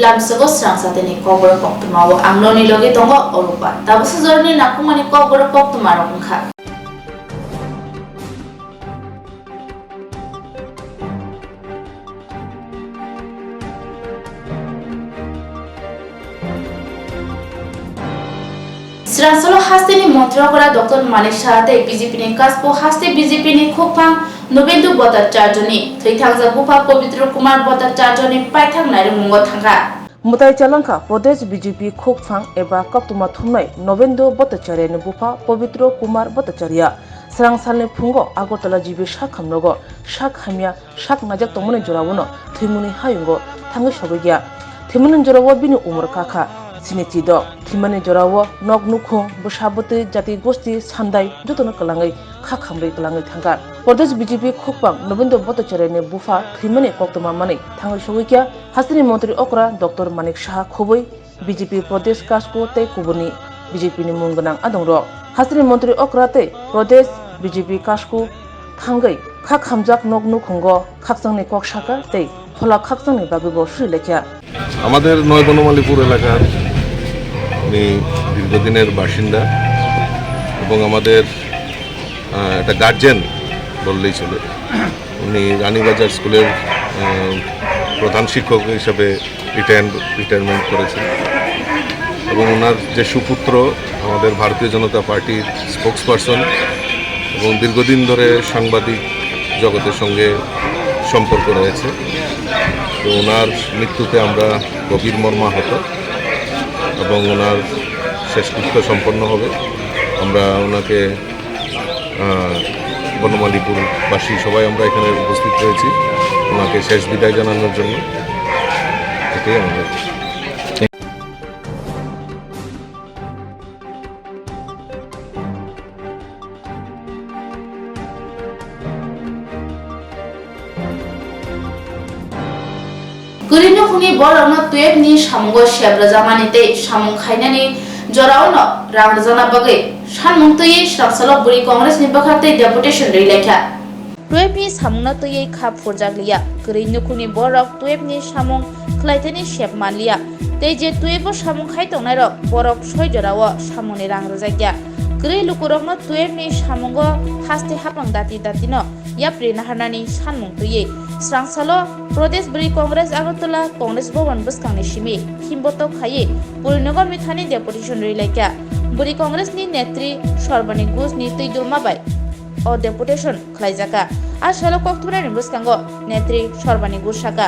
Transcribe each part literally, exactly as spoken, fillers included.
Lamsogo srangsa tini kokborok koktwma o ang noni logi tongo Olupa. Tabuksa jorani nakhungmani kokborok koktwma rok wngkha. Srangsalo hasteni montri okra Doctor Manik Saha tei B J P ni kaspo haste B J P ni khukphang Nobendu Bhattacharya ni thwi thangjak bupha Pabitra Kumar Bhattacharya ni paithak nairwkmungo thangkha. Mwtai chalangkha Pradesh B J P khukphang eba koktwma thumnai Nobendu Bhattacharya ni bupha Pabitra Kumar Bhattacharya. Srangsalni phungo Agartala G B sakhamnogo sak hamya sak najak tongmani jorao no thwimungni hayungo thangwi sogwi ya. Thwimani jorao bini umor kakha sinichi dok. Thwimani jorao nok nukhung, bwsa bwtwi, jati gosti, sandai jotono kwlangwi kha khamrwi kwlangwi thangkha. Pradesh B J P khukphang Nobendu Bhattacharya ni bupha thwimani koktwma manwi thangwi sogwi kha hasteni montri okra Doctor Manik Saha khobwi B J P Pradesh Kasku tei kubuni B J P ni mung gwnang adongrok. Hasteni montri okra tei Pradesh B J P Kasku thangwi kha khamjak nok nukhungo khakchangni kok saka tei phola khakchangni bagwibo suri lekha. আমাদের নয় বনমালীপুর এলাকার উনি দীর্ঘদিনের বাসিন্দা এবং আমাদের, আহ, একটা গার্জেন বললেই চলে। উনি রানীবাজার স্কুলের, আহ, প্রধান শিক্ষক হিসাবে রিটায়ার, রিটায়ারমেন্ট করেছেন এবং ওনার যে সুপুত্র আমাদের ভারতীয় জনতা পার্টির স্পোকসপারসন এবং দীর্ঘদিন ধরে সাংবাদিক জগতের সঙ্গে সম্পর্ক রয়েছে। তো ওনার মৃত্যুতে আমরা গভীর মর্মাহত এবং ওনার শেষকৃত্য সম্পন্ন হবে। আমরা ওনাকে, আহ, বনমালীপুরবাসী সবাই আমরা এখানে উপস্থিত হয়েছি ওনাকে শেষ বিদায় জানানোর জন্য। এটাই আমাদের। Kwrwi nukhungni borokno twelve ni samungo sep rwjakmani tei samung khainani jorao no rang rwjakna bagwi sanmung twiwi Srangsalo bwrwi Congress ni bwkhak tei deputation rwi laikha. Twelve ni samungno twiwi kha phurjak liya. Kwrwi nukhungni borok twelve ni samung khlaitani sep manliya. Tei je twelve o samung khai tongnairok, borok soi jorao samungni rang rwjakya. Kwrwi lukurokno twelve ni samungo haste hapang dati datino yapri naharnani sanmung twiwi Srangsalo Pradesh Bwrwi Congress Agartala Congress Bhavan bwskangni simi himbotok khaiwi Purinagar mithani deputation rwi laikha. Bwrwi Congress ni netri Sorbani Ghosh ni twi dulma bai o deputation khlaijakha. A salo koktwmani bwskango netri Sorbani Ghosh sakha,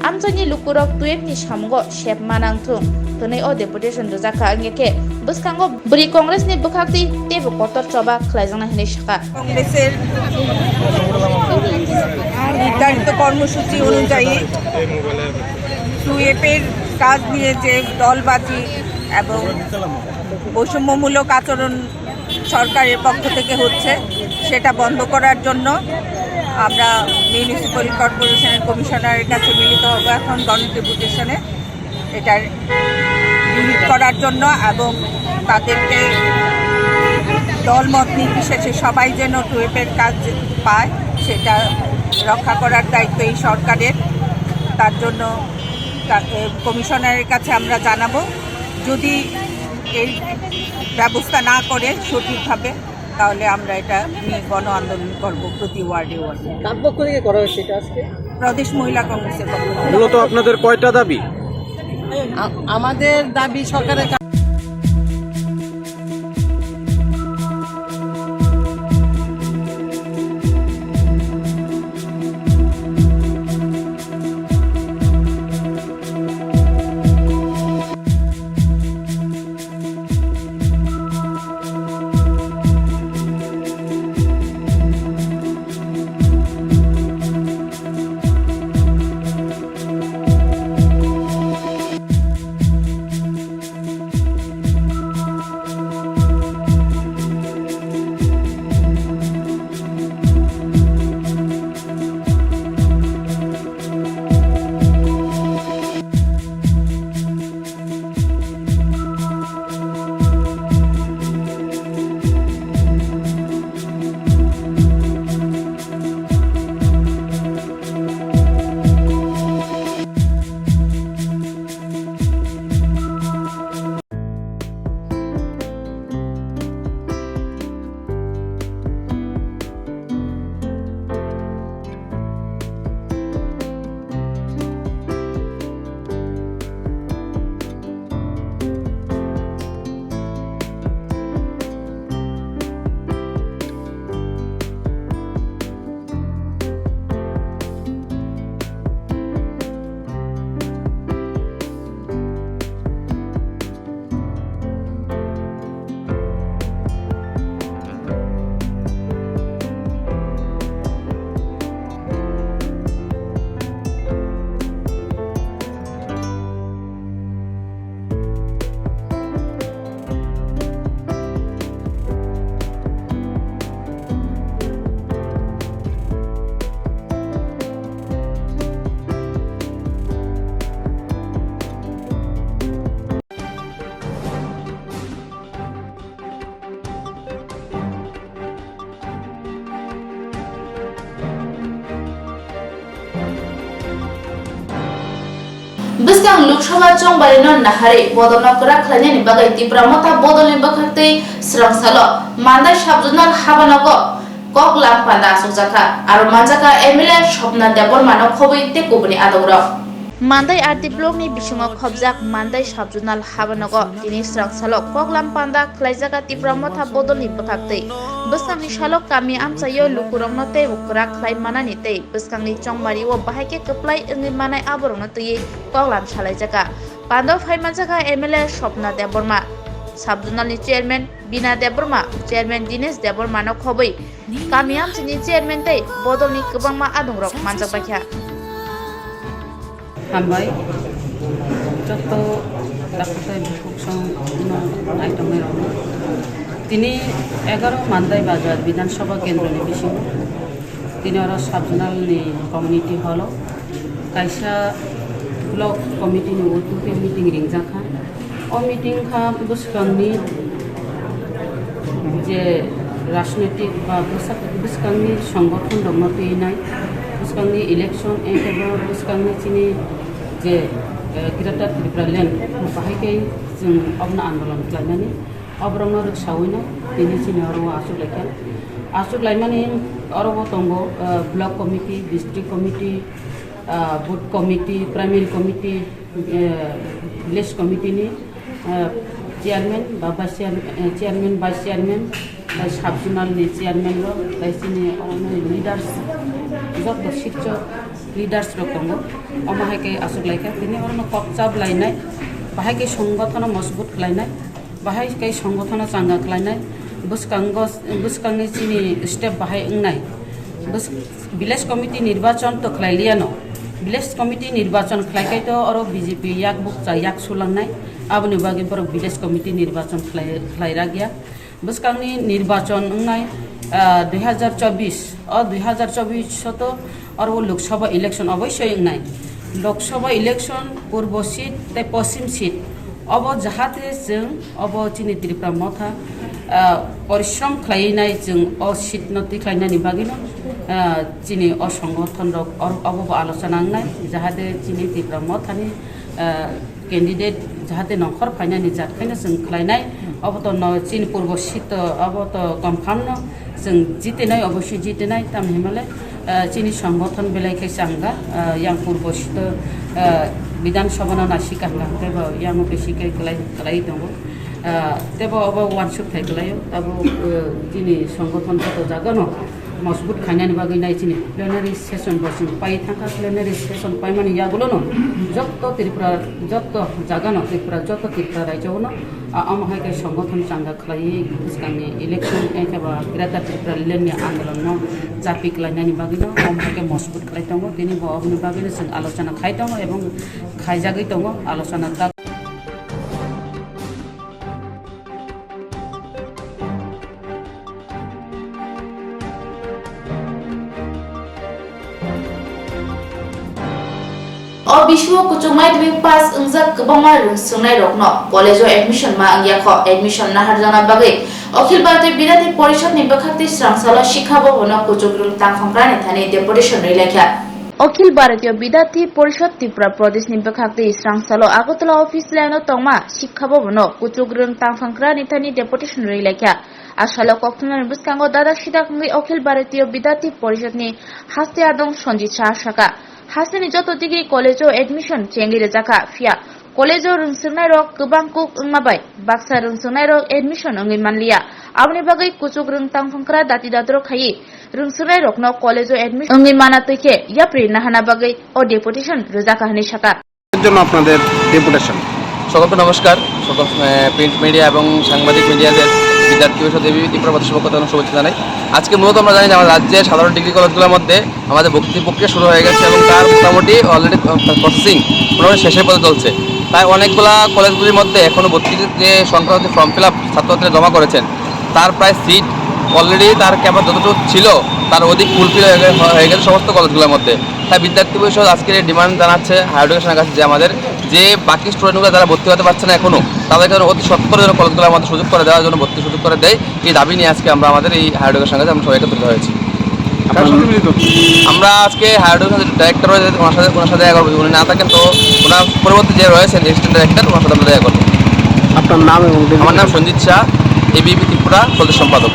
amchaini lukurok twelve ni samungo sep manang thung hwnwi o deputation rwjakha, wngya khe bwskango bwrwi Congress ni bwkhak twi teibo kotor choba khlaijaknai hwnwi sakha. কংগ্রেসের নির্ধারিত কর্মসূচি অনুযায়ী টুয়েপের কাজ নিয়ে যে দলবাজি এবং বৈষম্যমূলক আচরণ সরকারের পক্ষ থেকে হচ্ছে, সেটা বন্ধ করার জন্য আমরা মিউনিসিপ্যাল কর্পোরেশনের কমিশনারের কাছে মিলিত হব এখন গণ ডেপুটেশনে। এটার বিরোধ করার জন্য এবং তাদেরকে দলমত নির্বিশেষে সবাই যেন টুয়েপের কাজ পায়, সেটা রক্ষা করার দায়িত্ব এই সরকারের। তার জন্য তা-, এ, কমিশনারের কাছে আমরা জানাবো। যদি এই ব্যবস্থা না করে সঠিকভাবে, তাহলে আমরা এটা নিয়ে গণ আন্দোলন করব প্রতি ওয়ার্ডে ওয়ার্ডে। কার পক্ষ থেকে করা হয়েছে এটা আজকে? প্রদেশ মহিলা কংগ্রেসের পক্ষ থেকে। মূলত আপনাদের কয়টা দাবি? আ-, আমাদের দাবি সরকারের কা- Bwskang Lok Sabha chongbarino naharwi bodolno kwrak khlainani bagwi Tipra Motha bodolni bwkhaktwi swrang salo Mandai Sub-Zonal habanogo koklam panda achukjakha. Aro manjakha M L A Swapna Debbarmano khobwi tei kubuni adongrok. Mandai R D blockni bisingo khobjak Mandai Sub-Zonal habanogo tini swrang salo koklam panda khlaijak Tipra Motha bodolni bwkhaktwi. Bwskangni salo kami amchaio lukurokno teibo kwrak khlai manani tei bwskangni chongbario bahai khe kwplai wngwi manai aborokno twiwi koklam salaijak. Pando phai manjakha M L A Swapna Debbarma, Sub-Zonalni Chairman Bina Debbarma, Chairman Dinesh Debbarmano khobwi kami amchaini Chairman tei bodolni kwbangma adongrok manjakbaikha. Hambai, joto dakhutai bukhuk song no naitongnai rokno. Tini egaro Mandai Bazar Bidhan Sabha Kendroni bisingo tini oro Sub-Zonal ni community hall o kaisa block committee ni utuke meeting ringjak kha. O meeting kha bwskangni je rajnoitik ba bwsak-, bwskangni songothon rokno twinai, bwskangni election, ekebo bwskangni chini je, eh, Greater Tripura Land, bahai khe chwng obono andolon khlaimani, oborokno rwksaui no tini chini oro o achuk laikha. Achuk laimani oro o tongo, eh, block committee, district committee, ah, booth committee, primary committee, eh, village committee ni, eh, chairman ba vice chairman, eh, chairman, vice chairman, bai sub zonal ni chairman rok, bai chini oro ni leaders, joto sikchok leaders rok tongo. Omo hai khe achuk laikha, tini oro no kok chap lainai, bahai khe songothono mojbut khlainai. Bahai khe songothono changa khlainai, bwskango, bwskangni chini step bahai wngnai. Bwsk-, village committee nirbachon to khlai liya no. Village committee nirbachon khlai khai to oro B J P yak bukcha yak sulangnai. Aboni bagwi borok village committee nirbachon khlai, khlai rak ya. Bwskangni nirbachon wngnai, ah, dui hazar chobbish. O dui hazar chobbish o to oro Lok Sabha election oboisoi wngnai. Lok Sabha election purbo seat tei poschim seat obo jahate chwng obo chini Tripura Motha, ah, porishrom khlaiwi nai chwng o seat no tikhlainani bagwino, ah, chini o songothono rok or-, obo bo alochona wngnai jahate chini Tripura Mothani, ah, candidate jahate nongkhor phainani jat khaino chwng khlainai. Obo to no chini purbo seat to obo to confirm no chwng jitinai, oboisoi jitinai, tamni hwnba le, ah, chini songothono belai khe changa, ah, yang purbo seat to, ah, Bidhan Sabha no naisik kha hwnkhe bo yang besi khe kwlai, kwlai tongo. Ah, tebo obo uansuk thai kwlaio, abo, ah, chini songothono joto jaga no mojbut khainani bagwi nai chini plenary session bo chwng pai thangkha, plenary session paimani yagulo no joto Tripura, joto jaga no Tripura, joto Tripura raijo no, ah, omo hai khe songothono changa khlaiwi bwskangni election, eh, khe ba Greater Tripura Land ni andolon no chapi khlainani bagwi no omo hai khe mojbut khlai tongo. Tini bo oboni bagwi no chwng alochona khai tongo ebong khaijagwi tongo alochona. O bisingo kuchuk madhyamik pass wngjak kwbangma rwngswngnairokno college-o admission ma wngya kho. Admission naharjakna bagwi Akhil Bharatiya Bidyarthi Porishad ni bwkhaktwi swrang salo Shiksha Bhavan-o kuchuk rwng tangphang kwrani thani deputation rwi laikha. Akhil Bharatiya Bidyarthi Porishad Tripura Pradesh ni bwkhaktwi swrang salo Agartala office line-o tongma Shiksha Bhavan-o kuchuk rwng tangphang kwrani thani deputation rwi laikha. A salo koktwmani bwskango dadak sidak wngwi Akhil Bharatiya Bidyarthi Porishad ni haste adong Sanjit Shah sakha, hasteni joto degree college-o admission chengwi rwjakha, phiya college-o rwngswngnairok kwbang kuk wngma bai baksa rwngswngnairok admission wngwi manliya. Aboni bagwi kuchuk rwng tangphang kwra dati datrok khaiwi rwngswngnairokno college-o admission wngwi mana twi khe yapri nahana bagwi o deputation rwjakha hwnwi sakha. এর জন্য আপনাদের ডেপুটেশন। সকলকে নমস্কার। সকল, আহ, print media এবং সাংবাদিক মিডিয়াদের বিদ্যার্থী পরিষদ এবিপি ত্রিপুরা প্রদেশের পক্ষ থেকে শুভেচ্ছা জানাই। আজকে মূলত আমরা জানি যে আমাদের রাজ্যে সাধারণ ডিগ্রি কলেজগুলোর মধ্যে আমাদের ভর্তি প্রক্রিয়া শুরু হয়ে গেছে এবং তার মোটামুটি অলরেডি প্রসেসিং মোটামুটি শেষের পথে চলছে। তাই অনেকগুলা কলেজগুলির মধ্যে এখনও ভর্তির যে সংখ্যা হচ্ছে ফর্ম ফিল আপ ছাত্রছাত্রীরা জমা করেছেন, তার প্রায় সিট অলরেডি তার ক্যাপাসিটি যতটুকু ছিল তার অধিক ফুলফিল হয়ে গে-, হয়ে গেছে সমস্ত কলেজগুলোর মধ্যে। তাই বিদ্যার্থী পরিষদ আজকের এই ডিমান্ড জানাচ্ছে হায়ার এডুকেশনের কাছে যে আমাদের যে বাকি স্টুডেন্টগুলো যারা ভর্তি হতে পারছে না এখনও, তাদেরকে যেন অতি সত্বর যেন কলেজগুলোর মধ্যে সুযোগ করে দেওয়া, যেন ভর্তির সুযোগ করে দেয়, এই দাবি নিয়ে আজকে আমরা আমাদের এই হায়ার এডুকেশনের কাছে আমরা সবাই একত্রিত হয়েছি। কার সাথে মিলিত হচ্ছে? আমরা আজকে হায়ার অফিসের ডাইরেক্টর রয়েছে, ওনার সাথে, ওনার সাথে দেখা করবো। যদি উনি না থাকেন, তো ওনার পরবর্তী যে রয়েছেন অ্যাসিস্ট্যান্ট ডাইরেক্টর, ওনার সাথে আমরা দেখা করবো। আপনার নাম এবং আমার নাম সঞ্জিত শাহ, এবিপি ত্রিপুরা প্রদেশ সম্পাদক।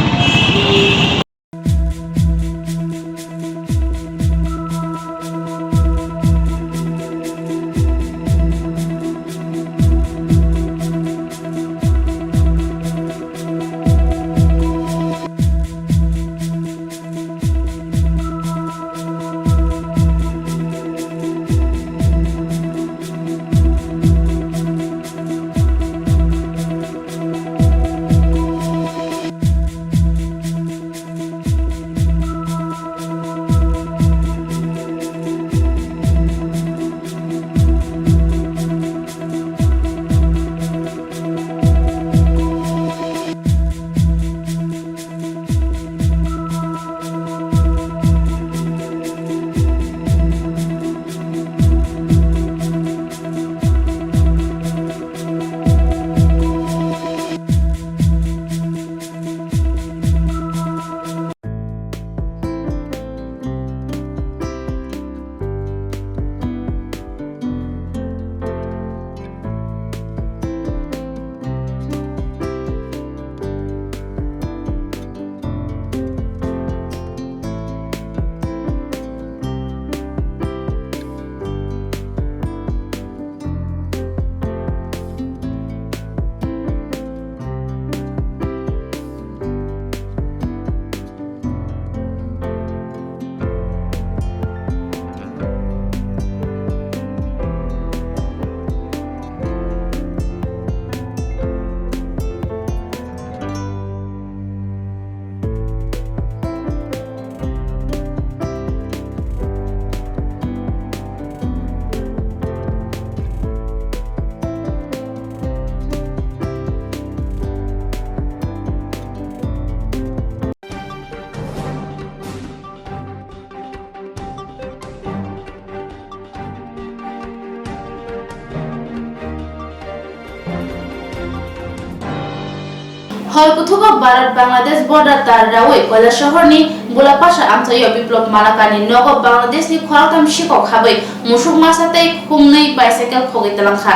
Hor kuthugo Bharat Bangladesh border tar rawi Koilashahar ni Bulapasa amchaio Biplop Malakani nogo Bangladesh ni khoroktham sikok habwi musuk masa tei khumnwi bicycle khogwi twlangkha.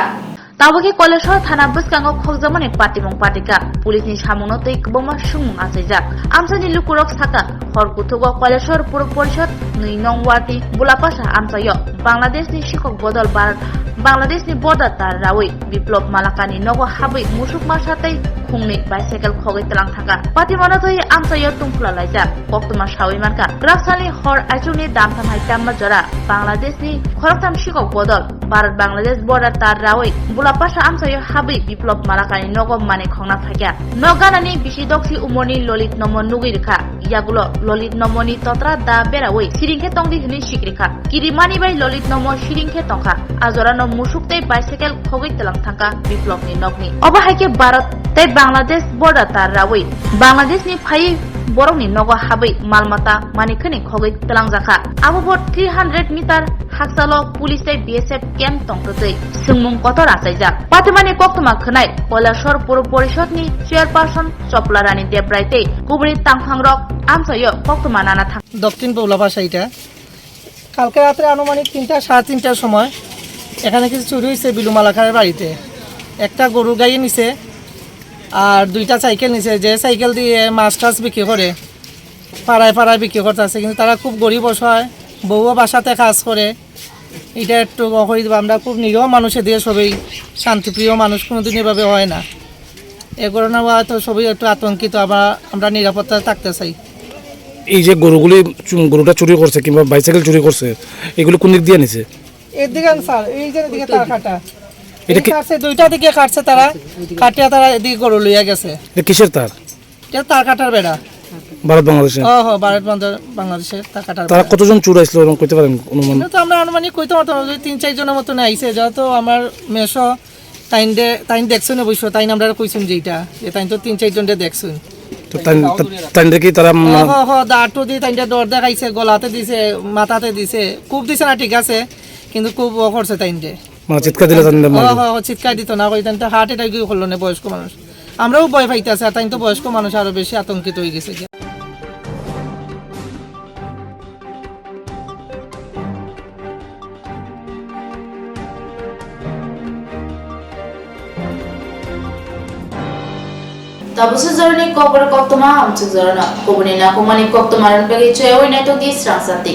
Tabukhe Koilashahar thana bwskango khokjakmani patimung patikha, police ni samungno tei kwbangma swngmung achaijak. Amchaini lukurok sakha, hor kuthugo Koilashahar Puro Porishod nwi nong ward ni Bulapasa amchaio Bangladesh ni sikok bodol Bharat Bangladesh ni border tar rawi Biplop Malakani nogo habwi musuk masa tei khungnwi bicycle khogwi twlang thangkha. Patimano twi amchaio tungphla laijak. Koktwma sawi mankha, kwraksalni hor aichukni damtham hai tamma jora Bangladesh ni khoroktham sikok bodol Bharat Bangladesh border tar rawi Bulapasa amchaio habwi Biplop Malakani nogo manwi khongna phaikha. Nok ganani bisi doksi umorni Lolit nomo nugwi rwkha. Yagulo Lolit nomoni totra da berawi siring khe tongdi hwnwi sik rikha. Kirimani bai Lolit nomo siring khe tongkha. A jorano musuk tei bicycle khogwi twlang thangkha Biplopni nokni. Obo hai khe Bharat tei Bangladesh border tar rawi Bangladeshni phaiwi borokni nogo habwi mal mata manwi khwni khogwi twlangjakha. Abo bo three hundred meter haksalo police tei B S F camp tongtwtwi swngmung kotor achaijak. Patimani koktwma khwnai Koilashahar Puro Porishodni chairperson Chopla Rani Debrai tei kubuni tangphangrok amchaio koktwma nana thang. দক্ষিণ বৌলাপাশা এটা। কালকে রাত্রে আনুমানিক তিনটা, সাড়ে তিনটার সময় এখানে কিছু চুরি হয়েছে বিলু মালাকারের বাড়িতে। একটা গরুর গাড়ি নিছে, আর দুইটা সাইকেল নিছে, যে সাইকেল দিয়ে মাছ টাছ বিক্রি করে, পাড়ায় পাড়ায় বিক্রি করতে আছে। কিন্তু তারা খুব গরিব অসহায়, বউও বাসাতে কাজ করে, এটা একটু অ করে দিবা। আমরা খুব নিরীহ মানুষ, এদিকে সবাই শান্তিপ্রিয় মানুষ, কোনোদিন এভাবে হয় না। এ ঘটনা হওয়ায় তো সবই একটু আতঙ্কিত, আমরা, আমরা নিরাপত্তায় থাকতে চাই। এই যে গরুগুলি চু-, গরুটা চুরি করছে কিংবা বাইসাইকেল চুরি করছে, এগুলি কোন দিক দিয়ে নিছে? এদিকে আন স্যার, এই যে এদিকে তার কাটা। এটা এই কি কাটছে, দুইটা দিকে কাটছে তারা, কাটিয়া তারা এদিকে গরু লইয়া গেছে। এটা কিসের তার? এটা তার কাটার বেড়া। ভারত বাংলাদেশে? ও হো, ভারত বাংলা-, বাংলাদেশের তার কাটার তারা বেড়া। কতজন চোর আইছিল এবং কইতে পারেন অনুমান? এটা তো আমরা আনুমানিক কইতে পারতাম না, ওই তিন চার জনের মতন আইছে, যেহেতু আমার মেসো তাইন দে-, তাইন দেখছেন অবশ্য, তাইন আমরা কইছেন যে এটা, যে তাইন তো তিন চার জনরে দেখছেন। তো তাইন, তা-, তাইন দেখি তারা হ, মানে হ, হ, দা আটু দি তাইন ডর দেখাইছে, গলাতে দিছে, মাথাতে দিছে, খুব দিছে না ঠিক আছে, কিন্তু খুব ও করছে তাইন দে। মানে চিৎকার দিলে জানলে হ, মারবে। হ, হ, চিৎকার দিত না, কই তাইন তো হার্ট অ্যাটাক করলো না বয়স্ক মানুষ। আমরাও ভয় পাইতেছি, আর তাই তো বয়স্ক মানুষ আরো বেশি আতঙ্কিত হয়ে গেছে। Abusu jorani kokborok koktwma amchuk jorano kubuni nakumani koktwma rwna bagwi choyawi naitokdi srang sati.